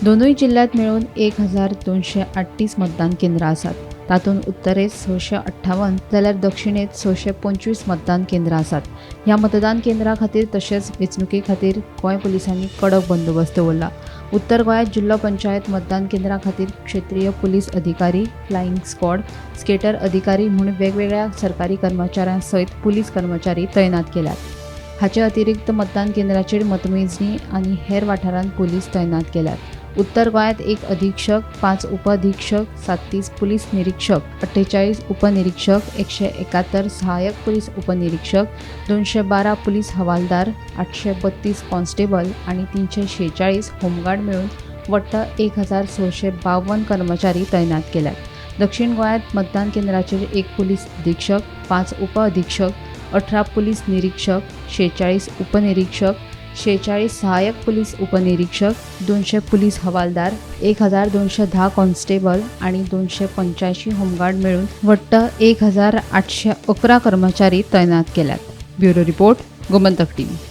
दोनूय जिल्ल्यांत मेळून 1238 मतदान केंद्रां आसात. तातूंत उत्तरेंत 658 जाल्यार दक्षिणेंत 625 मतदान केंद्रां आसात. ह्या मतदान केंद्रां खातीर तशेंच वेंचणुके खातीर गोंय पुलिसांनी कडक बंदोबस्त दवरला. उत्तर गोंयांत जिल्लो पंचायत मतदान केंद्रां खातीर क्षेत्रीय पुलीस अधिकारी, फ्लायिंग स्क्वॉड, स्केटर अधिकारी म्हूण वेगवेगळ्या सरकारी कर्मचाऱ्यां सयत पुलीस कर्मचारी तैनात केल्यात. हाचे अतिरिक्त मतदान केंद्राचेर मतमेजणी आनी हेर वाठारांत पुलीस तैनात केल्यात. उत्तर गोंयांत 1 अधीक्षक, 5 उपअधीक्षक, 37 पुलीस निरीक्षक, 48 उपनिरीक्षक, 171 सहाय्यक पुलीस उपनिरीक्षक, 212 पुलीस हवालदार, 832 कॉन्स्टेबल आनी 346 होमगार्ड मेळून वट्ट 1652 कर्मचारी तैनात केल्यात. दक्षिण गोंयांत मतदान केंद्राचेर 1 पुलीस अधीक्षक, 5 उपअधीक्षक, 18 पुलीस निरीक्षक, 46 उपनिरीक्षक, 46 सहाय्यक पुलीस उपनिरीक्षक, 200 पुलीस हवालदार, 1210 कॉन्स्टेबल आनी 285 होमगार्ड मेळून वट्ट 1811 कर्मचारी तैनात केल्यात. Bureau report, Gomantak TV.